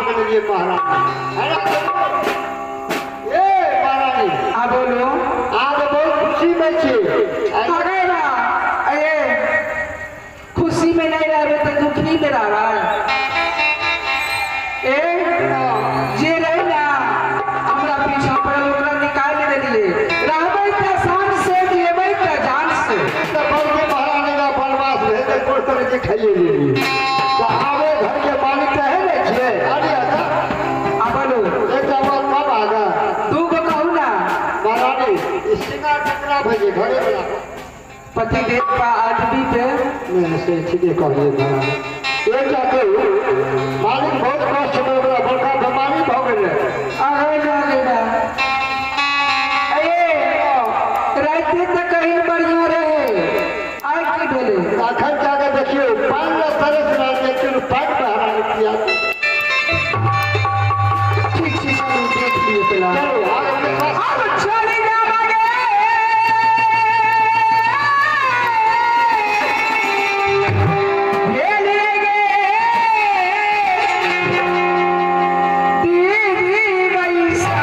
बनेलिए महारानी। ए महारानी आ बोलो, आज बहुत खुशी में छी। अरे ना अरे खुशी में नहीं रहे तो दुखी में रह रहा है। ए जे रहे ना हमरा पीछा पड़ल ओकरा निकाल देलिए, रहबै त शान से जियबै त जान से। तो बड़ महारानी का बनवास भेल त कोन तरह के खाइए लेलिए। तो आवे घर के मालिक त है ने छिए। अरे अच्छा आ बोलो, एक बात कब आगा तू को कहू ना महारानी, श्रृंगार केकरा भजे घरे वाला पति देव का आदमी पे नहीं से ठीके कहलिए महारानी। एक कहू मालिक बहुत कष्ट में ओकरा बड़का बीमारी भ गेलै। अरे ना ना अरे राते तक कहीं बढ़िया रहे, आइ की भेलै? अखन जाके देखियौ पानि लए तरस रहल छै, चलू पानि महारानी पिया। ठीक छै चलू देख लियौ पेला। चलू आगे। अब चली जावागे भेले गे दीदी बैसा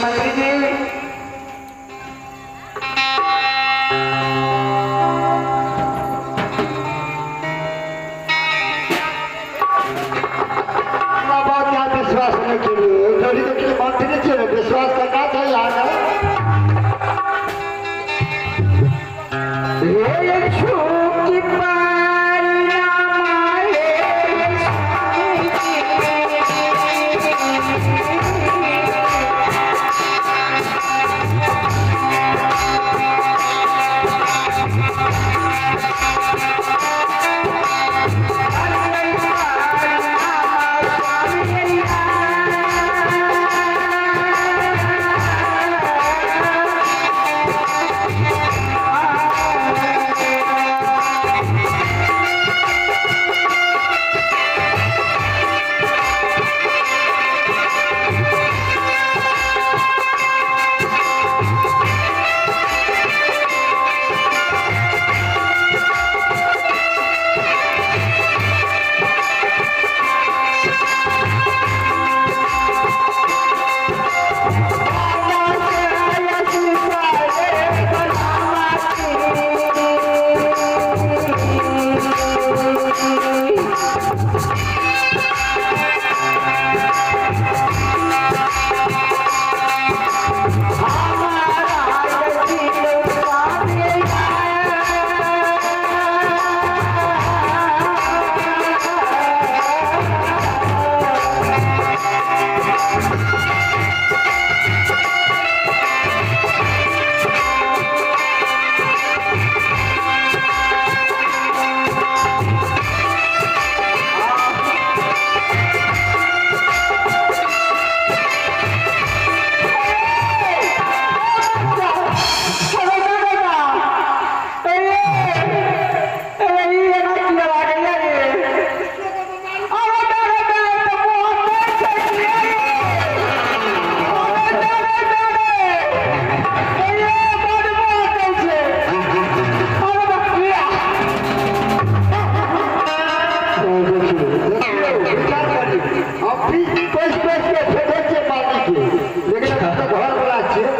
मंत्री जी हमरा बात यहाँ विश्वास नहीं केलिए, जोड़ी देखिए मंत्री छियै, विश्वास करना चाही अहाँके। हे छूकी पालना मारे स्वामी। देखियो देखियो विचार करी हम भी पैस पैस के फेंके छियै पानी के लेकिन हम तऽ घर वाला छियै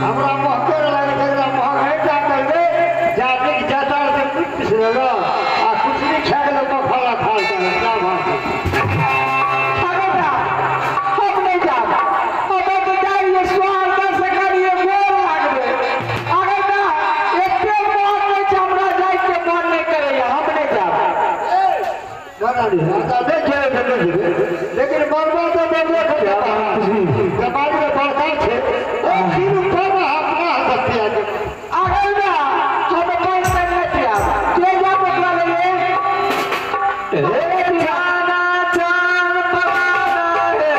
हमरा महके लागे एकरा महक है जा करबे जाने की जाता से कुछ पिसलेगा आ कुछ नहीं खा गेल मखाला खा लेता क्या बात है। हम नहीं जाब हम तो जाइए स्वार दस करिए गोर लागबे अगर ना एते मन नहीं छै हमरा जाय के मन नहीं करैया हम नहीं जाब। महारानी हम नहीं जेबै तऽ नहीं जेबै लेकिन मरबा तऽ मरबे करबै जमानी में बड़का छै ओ फिर ऊपर अपना हत्या के अगर ना हम पानि तानि नहीं पियाब के जा ओकरा लगे जाना चान पवाना है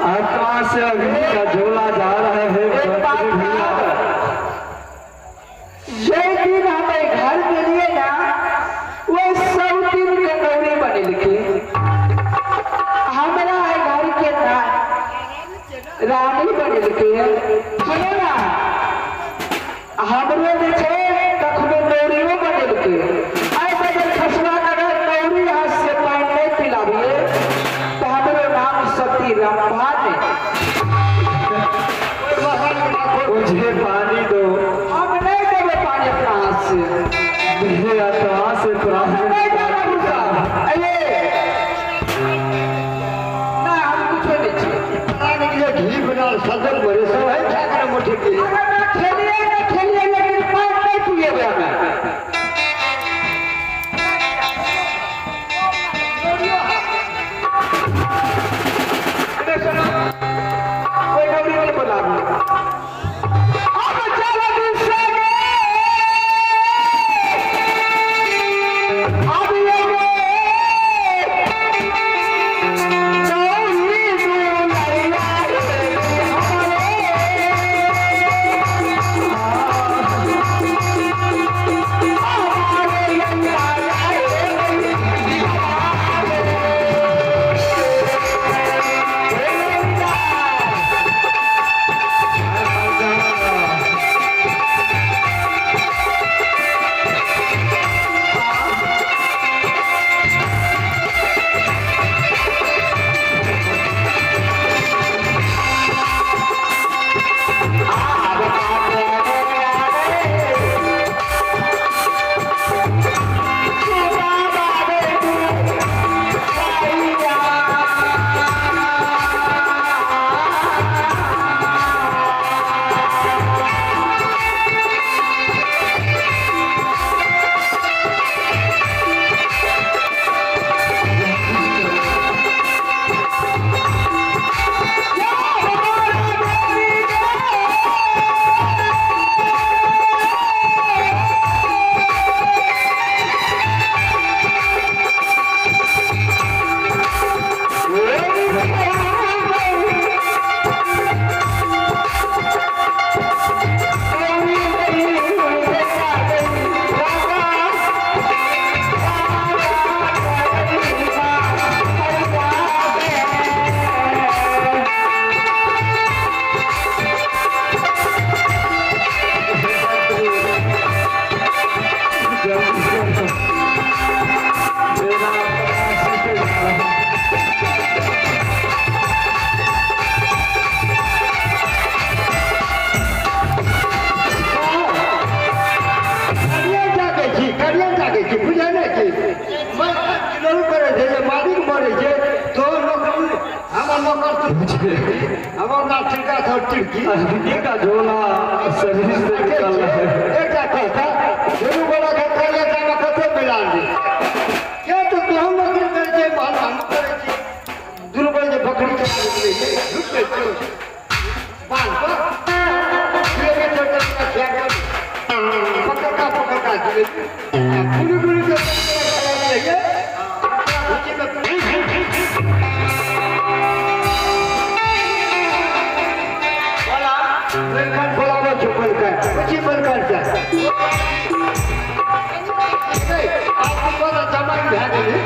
आकाश से अग्नि का झोला जा रहा है। जे दिन हमें घर के लिए ना वो सब दिन के नौरी बने लिखे हमारा है घर के ना रानी बने लिखे। सुनो ना हमरो जे छै कखनो नौरियो बने लिखे। आइ बजल खसवा अगर नौरी हाथ से पानी नहीं पिलाबिए तो हमरो नाम सती रंभा ने। मुझे पानी दो। हम नहीं देवे पानी अपना हाथ से। मेरे आत्मा से प्राण नहीं जाना गुस्सा। अरे ना हम कुछ नहीं चाहिए। घी बना सदन भरे सब है क्या करें मुट्ठी के। अगर ना खेलिए ना खेलिए लेकिन पानी नहीं पिए हमें। अरे सुनो हमर नाम चिड़का था चिड़की अग्नि का झोला शरीर से निकल रहा है। एक कहता दुनू गोला के करिया जामे कते मिलान दे के तो तोहू नौकरी करै छै बाल हम करै छी दुनू गोला जे बकरी चरा दै छै झुक के बाल पर जिलेबी छोटे खिया के पकड़का पकड़का जिलेबी गुरु गुरु के रहिए बोला बलकन बोलाबो छौ बलकन कुछ बलकन से आप को तो जमाई भए गेलै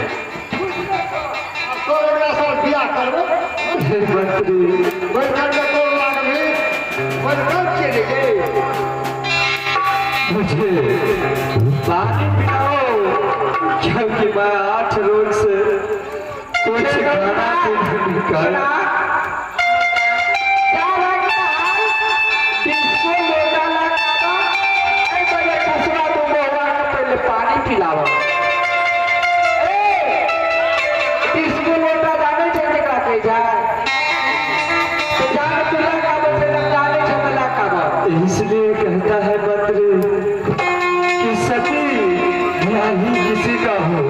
तो अगला साल बियाह करबो मंत्री बलकन के कोन लागली बलकन चलि गेल। मुझे पानी पिलाओ क्योंकि मैं 8 रोज से कुछ खाना पीना नहीं खाया। पानी पिलावा इसको लोटा जाने छै केकरा कहै छै तो जान तुला का बचे जाने छै मला का। इसलिए कहता है मंत्री कि सती ही किसी का हो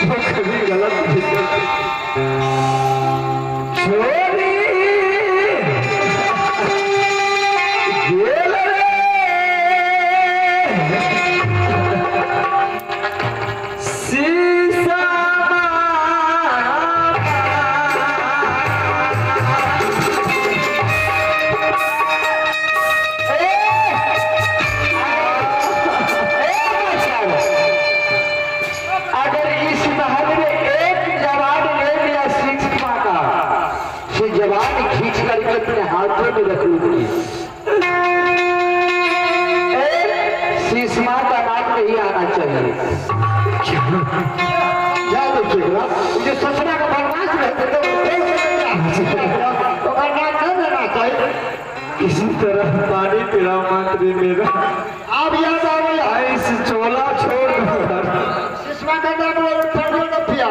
वो कभी गलत नहीं करती। छोरी गेल रे सीसा अगर इस महल में एक जवान ले लिया शिक्षा का से जवान खींच करके अपने हाथों में रख लूंगी। शीशमा का नाम नहीं आना चाहिए। जा देखिए जो ससुरा का बदमाश रहते तो नाम नहीं लेना चाहिए। किसी तरह पानी पिलाओ मंत्री मेरा। अब याद आ गया इस चोला छोड़ दो। सिसमा का नाम लो न पिया।